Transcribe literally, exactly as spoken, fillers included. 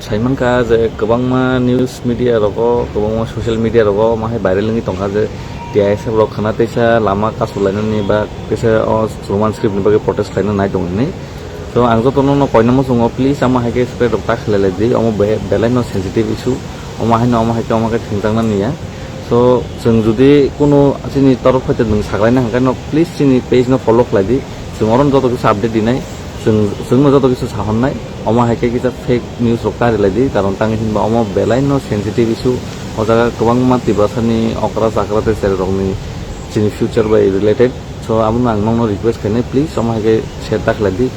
Saimankha je kwbangma news media rogo, kwbangma social media rogo omo hai viral wngwi tongkha je T I S F rok khana teisa lama kasulainani ba teisa o Roman script ni bagwi protest khlaina nai tong hinwi. So ang jotono no koinama chungo, please omo hai khe spread rok ta khlai lai di, omo be-, belai no sensitive issue, omo hai no omo hai khe omo khe thwngjakna niya. So chwng jodi kuno chini torof hoite nwng saklaina hwnkhe no please chini page no follow khlai di, chwng oro joto kisa update dinai. Chwng, chwngno joto kisa sahornai, omo hai khe kisa fake news rok ta rilai di, karon tangwi hinba omo belai no sensitive issue, o jaga kwbangma Tiprasani okra chakra tei cherai rokni chini future bai related. So abono ang nokno request khainai, please omo hai khe share ta khlai di.